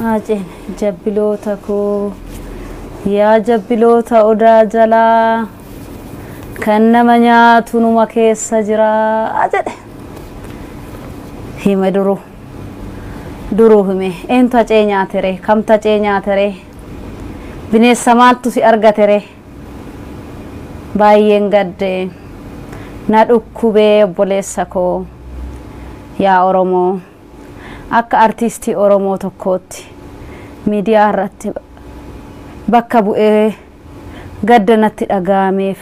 Haceen jabbiloota koo, yaa jabbiloota odaa jalaa, kan nama nyaatu numa keessa jira jedhe. Hime duruu duruu hime. Eentu Hacee nyaatere? Kamtu Hacee nyaatere? Bineensa maaltu si argatere? Baay'een gadde, na dhukkubee obboleessa koo. Yaa Oromoo, akka artiistii Oromoo tokkootti miidiyaa irratti bakka bu'ee gadda natti dhaga'ameef,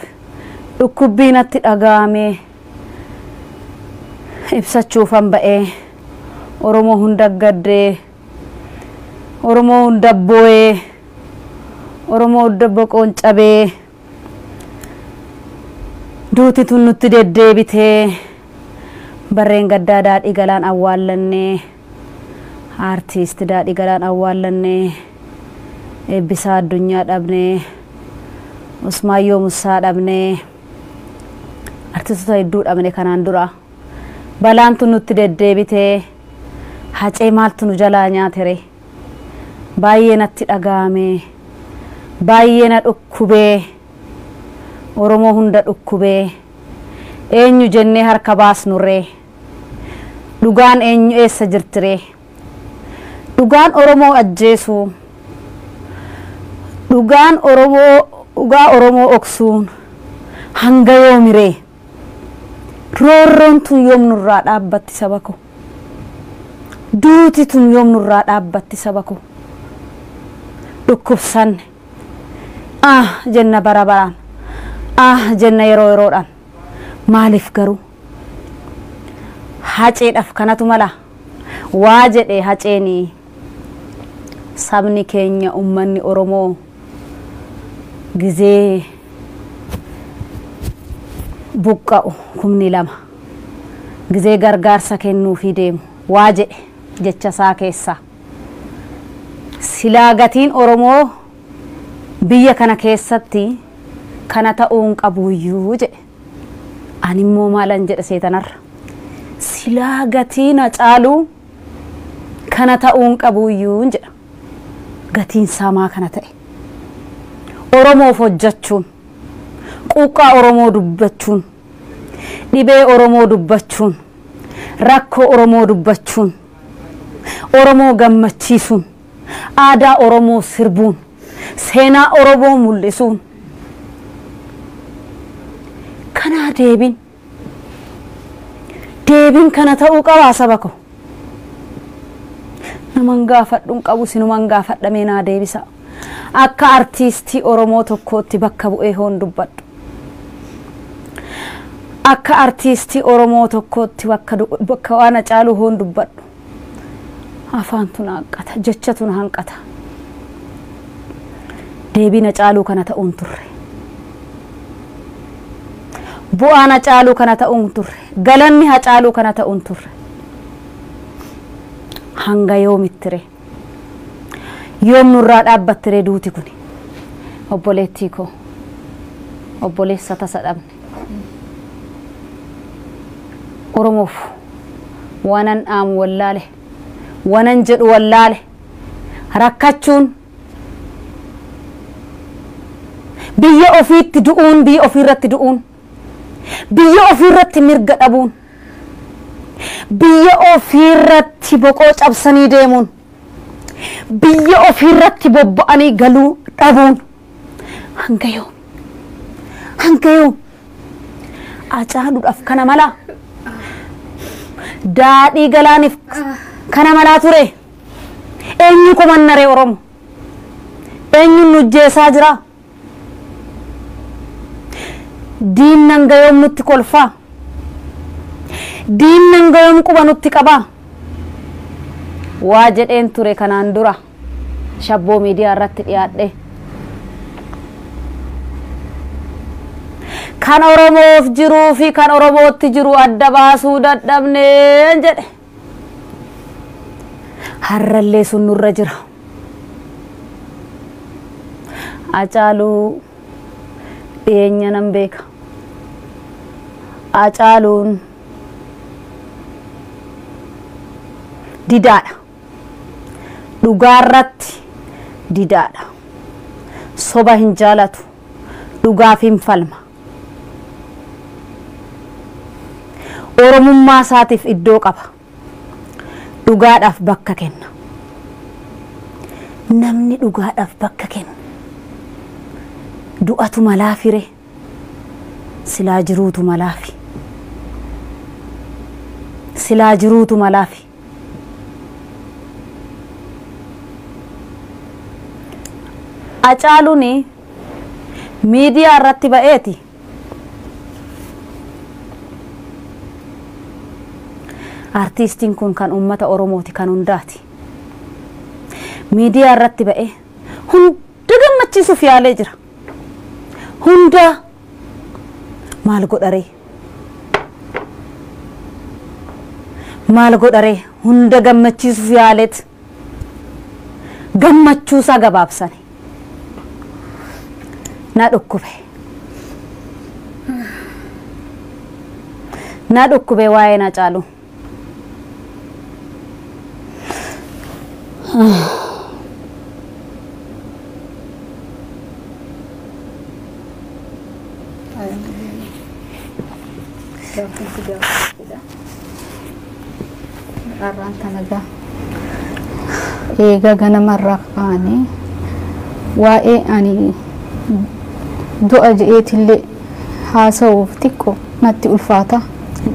dhukkubbii natti dhaga'amee ibsachuufan ba'ee. Oromoo hunda gaddee, Oromoo hunda boo'ee, Oromoo hunda boqoon cabee, duuti tun nutti deddeebitee. Barreen gaddaa Daadhii Galaan awwaallannee, aartiisti Daadhii Galaan awwaallannee, Eebbisaa Addunyaa dhabnee, Usmaayyoo Musaa dhabnee, artistoota hedduu dhabne. Kanaan dura balaan tun nutti deddeebitee, Hacee maaltu nu jalaa nyaatere? Baay'ee natti dhaga'ame, baay'ee na dhukkubee, Oromoo hunda dhukkubee. Eenyu jennee harka baasnurree? Dhugaan eenyu eessa jirtiree? Dhugaan Oromoo ajjeesuu, dhugaan Oromoo, dhugaa Oromoo oksuun hanga yoomiree? Roorroon tun yoom nurraa dhaabbatti, saba ko? Duuti tun yoom nurraa dhaabbatti, saba ko? Dhukkubsanne ah jenna bara baraan, ah jenna yeroo yeroodhaan. Maaliif garuu Haceedhaaf kanatu mala? Waa jedhe Haceenii, sabni keenya ummanni Oromoo gizee buqqa'u 2000 gizee gargaarsa kennuufii deemu waa jedhe jecha isaa keessaa, silaa gatiin Oromoo biyya kana keessatti kana ta'uun qabuyyuu jedhe. Ani immoo maalan jedhe seetanarra? Silaa gatiin Hacaaluu kana ta'uun qabuyyuu jedha. Gatiin saamaa kana ta'e? Oromoof hojjechuun, quuqqaa Oromoo dubbachuun, dhibee Oromoo dubbachuun, rakkoo Oromoo dubbachuun, Oromoo gammachiisuun, aadaa Oromoo sirbuun, seenaa Oromoo mul'isuun kanaa deebiin. Deebiin kana ta'uu qabaa, saba ko? Naman gaafadhuun qabu, sinuman gaafadhamee naa deebisa. Akka artiistii Oromoo tokkootti bakka bu'ee hoon dubbadhu, akka artiistii Oromoo tokkootti bakka waan Hacaaluu hoon dubbadhu, afaantu na hanqata, jechatu na hanqata. Deebiin Hacaaluu kana ta'uun turre, bu'aan Hacaaluu kana ta'uun turre, galanni Hacaaluu kana ta'uun turre. Hanga yoomittire? Yoom nurraa dhaabbattire duuti kuni? Obboleettii koo, obboleessa tasa dhabne. Oromoof waanan dhaamu wallaale, wanan jedhu wallaale. Rakkachuun, biyya ofiitti du'uun, biyya ofiirratti du'uun, biyya ofiirratti mirga dhabuun, biyya ofiirratti boqoo cabsanii deemuun, biyya ofiirratti bobba'anii galuu dhabuun hanga yoom? Hanga yoom? Hacaaluudhaaf kana mala? Daadhii Galaaniif kana malaa ture? Eenyu komannaree Oromo? Eenyuun nu jeesaa jira? Diinni hanga yoom nutti kolfaa? Diinni hanga yoom quba nutti qabaa? Waa jedheen ture kanaan dura shabboo miidiyaa irratti dhiyaadhe. Kan Oromoof jiruu fi kan Oromootti jiru adda baasuu dadhabneen jedhe. Har'allee sun nurra jira. Hacaaluu dhiyeenya nan beeka. Hacaaluun Didaadha. Dhugaarratti didaadha. Soba hin jaalatu. Dhugaaf hin falma. Oromummaa isaatiif iddoo qaba. Dhugaadhaaf bakka kenna. Namni dhugaadhaaf bakka kenna. Du'atu malaafire. Silaa jiruutu malaafi. Silaa jiruutu malaafi. Hacaaluun miidiyaa irratti ba'eeti. Artiistiin kun kan uummata Oromooti, kan hundaati. Miidiyaa irratti ba'ee hunda gammachiisuuf yaalee jira. Hunda maal godharee? Maal godharee? Hunda gammachiisuuf yaaleet gammachuusaa gabaabsani. Na dhukkube. Na dhukkube waa'ee Hacaaluu. Har'aan tana gaa eega ganamarraa kaanee waa'ee ani du'a je'eetillee haasa'uuf xiqqoo natti ulfaata.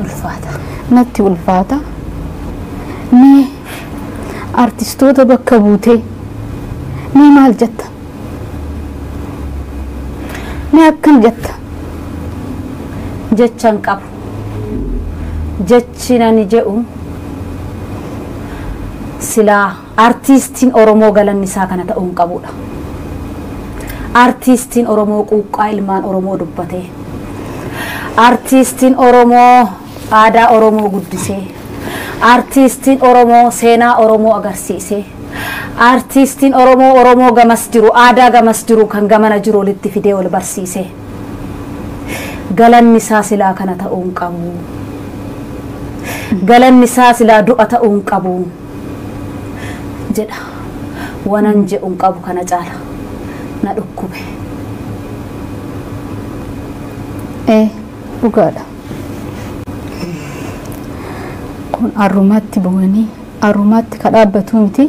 Ulfaata. Natti ulfaata. Mee artistoota bakka buutee mee maal jetta? Mee akkam jetta? Jechan qabu. Jechi nani jedhu silaa artiistiin Oromoo galanni isaa kana ta'uu hin qabudha. Artiistiin Oromoo quuqqaa ilmaan Oromoo dubbatee, artiistiin Oromoo aadaa Oromoo guddisee, artiistiin Oromoo seenaa Oromoo agarsiisee, artiistiin Oromoo Oromoo gamas jiru, aadaa gamas jiru kan gamana jiru walitti fidee wal barsiisee, galanni isaa silaa kana ta'uu hin qabu. Galanni isaa silaa du'a ta'uu hin qabu jedha. Wanan jedhu hin qabu kana caala. Na dhukkube. Dhugaadha. Kun arrumaatti bu'anii arrumaatti ka dhaabbatu miti.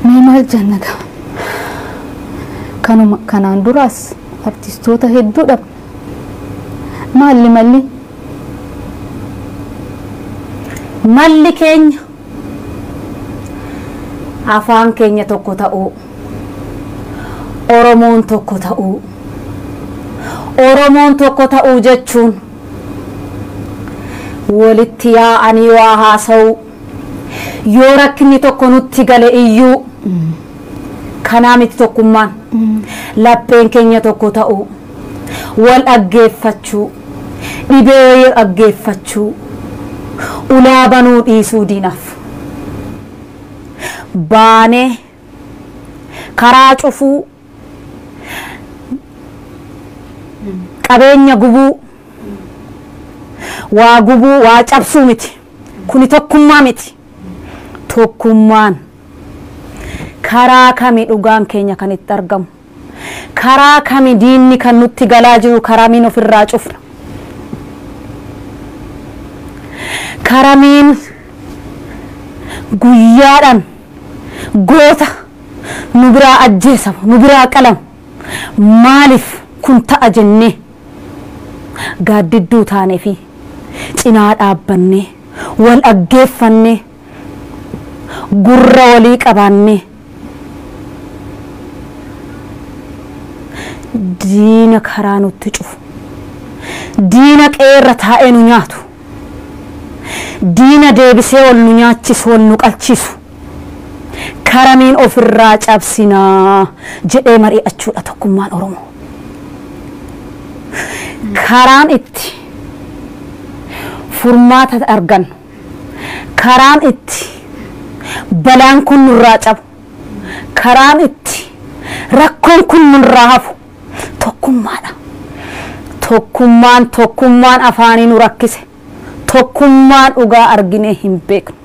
Mee maal jenna gaa? Kanuma kanaan duraas artistoota hedduu dhabna. Maalli malli? Malli keenya afaan keenya tokko ta'uu, Oromoon tokko ta'uu, Oromoon tokko ta'uu jechuun walitti yaa'anii waa haasa'uu, yoo rakkinni tokko nutti gale iyyuu kanaa miti tokkummaan, lapheen keenya tokko ta'uu, wal dhaggeeffachuu, dhibee dhaggeeffachuu, ulaa banuu dhiisuu diinaaf. Baanee karaa cufuu, qabeenya gubuu, waa gubuu, waa cabsuu miti. Kuni tokkummaa miti. Tokkummaan karaa kami dhugaan keenya kan itti argamu, karaa kami diinni kan nutti galaa jiru, karaa miin ofirraa cufna, karaa miin guyyaadhaan goota nu biraa ajjeesamu, nu biraa qalamu, maaliif kun ta'a jennee gaaddidduu taanee fi cinaa dhaabbannee wal dhaggeeffannee gurra walii qabaannee diina karaa nutti cufu, diina qeerra taa'ee nu nyaatu, diina deebisee wal nu nyaachisu, wal nu qalchisu, karamiin ofirraa cabsinaa jedhee mari'achuudha tokkummaan Oromoo. Karaan itti furmaata argannu, karaan itti balaan kun nurraa cabu, karaan itti rakkoon kun nurraa hafu tokkummaadha. Tokkummaan tokkummaan afaanii nu rakkise. Tokkummaa dhugaa arginee hin beeknu.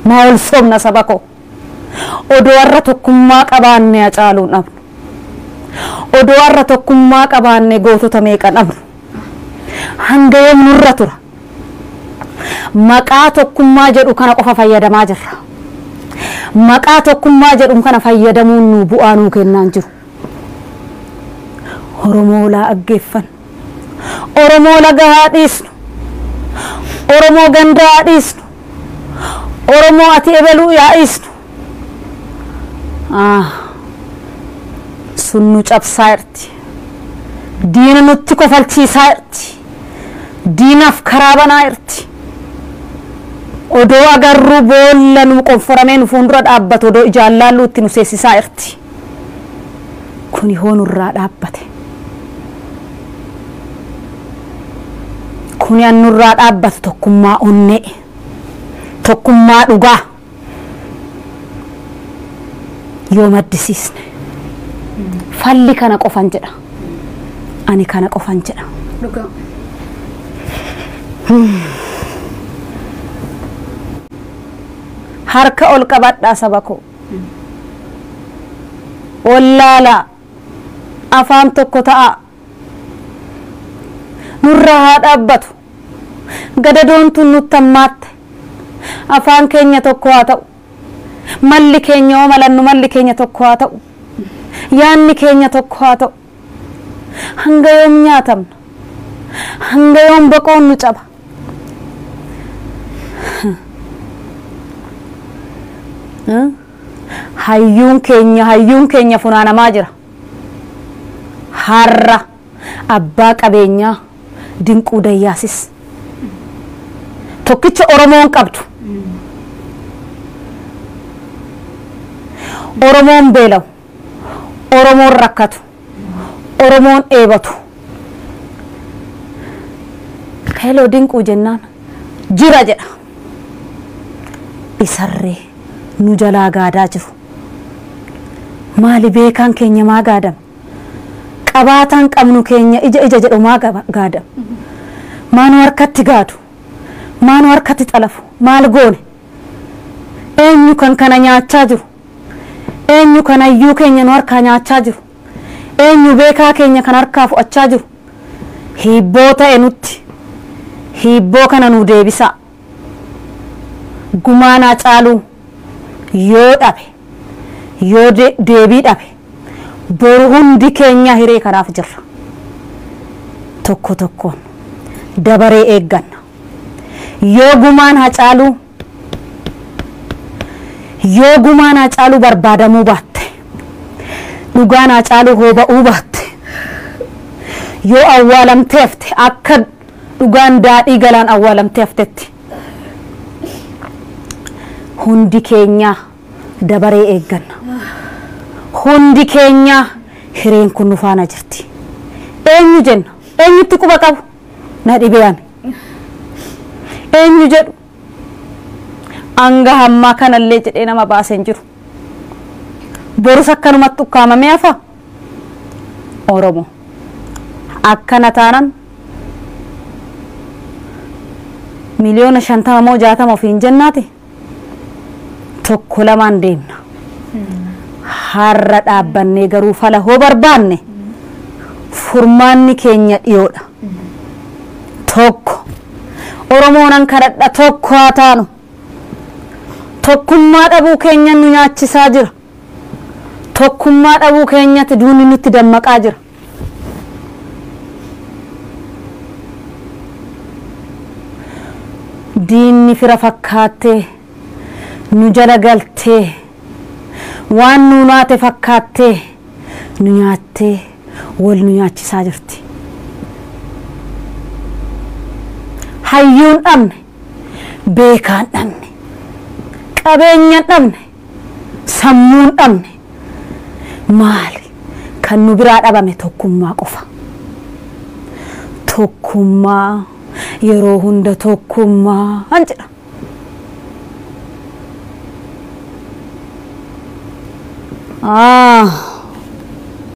Maa ol soomna saba koo. Odoo warra tokkummaa qabaanne Hacaaluu dhabnu. Odoo warra tokkummaa qabaanne gootota meeqa dhabnu. Hanga yoom nurra tura. Maqaa tokkummaa jedhu kana qofa fayyadamaa jirra. Maqaa tokkummaa jedhu kana fayyadamuun nu bu'aa nuu kennaan jiru. Oromoo laa aggeeffan. Oromoo laga haa dhiisnu. Oromoo ganda haa dhiisnu. Oromoo ati ebeluu yaa dhiisnu. Sun nu cabsaa jirti. Diina nutti kofalchiisaa jirti. Diinaaf karaa banaa jirti. Odoo agarru boolla nu qonforamee nu fuuldura dhaabbatu odoo ijaan laalluutti nu seessisaa jirti. Kuni hoo nurraa dhaabbate. Kuni an nurraa dhaabbatu tokkummaa onnee. Tokkummaa dhugaa. Yoo maddisiisne. Falli kana qofan jedha. Ani kana qofan jedha. Dhugaa. Harka ol qabadhaa saba koo. Wallaalaa. Afaan tokko ta'a. Nurraa haa dhaabbatu. Gadadoon tun nutti hammaatte. Afaan keenya tokko haa ta'u. Malli keenya yoo malannu malli keenya tokko haa ta'u. Yaanni keenya tokko haa ta'u. Hanga yoom nyaatamna? Hanga yoom boqoon nu caba? Hayyuun keenya funaanamaa jira. Har'a abbaa qabeenyaa Dinquu Dayyaasis. Tokkicha Oromoon qabdu. Oromoon beela'u. Oromoon rakkatu. Oromoon dheebatu. Heloo Dinquu jennaan jira jedha. Isarree nu jalaa gaadaa jiru. Maali beekaan keenya maa gaadama? Qabaataan qabnu keenya ija ija jedhu maa gaadama? Maa nu harkatti gaadu? Maa nu harkatti xalafu? Maal goone? Eenyu kan kana nyaachaa jiru? Eenyu kan hayyuu keenya nu harkaa nyaachaa jiru? Eenyu beekaa keenya kan harkaa fu'achaa jiru? Hibboo ta'e nutti. Hibboo kana nu deebisaa. Gumaan Hacaaluu yoo dhabe, yoo deebii dhabe, boru hundi keenya hiree kanaaf jirra. Tokko tokkoon dabaree eegganna. Yoo gumaan Hacaaluu barbaadamuu baatte, dhugaan Hacaaluu hooba'uu baatte, yoo awwaalamtee hafte akka dhugaan daadhii galaan awwaalamtee haftetti hundi keenya dabaree eegganna. Hundi keenya hireen kun nu faana jirti. Eenyu jenna? Eenyutti quba qabu? Na dhibee ani. Eenyu jedhu? Hanga hammaa kanallee jedhee nama baasee hin jiru. Borus akkanumatti ukkaamamee hafa? Oromoo. Akkana taanan 50 moo 60 ofiin jennaati? Tokko lamaan deemna. Har'a dhaabbannee garuu fala hoo barbaanne furmaanni keenya dhiyoodha. Tokko Oromoon an kadhadha tokko haa taanu. Tokkummaa dhabuu keenya nu nyaachisaa jira. Tokkummaa dhabuu keenyatti duuni nutti dammaqaa jira. Diinni fira fakkaattee nu jala galtee waan nu naate fakkaattee nu nyaattee wal nu nyaachisaa jirti. Hayyuun dhabne, beekaan dhabne, qabeenyaan dhabne, sammuun dhabne. Maali kan nu biraa dhabame? Tokkummaa qofa. Tokkummaa yeroo hunda tokkummaa an jedha.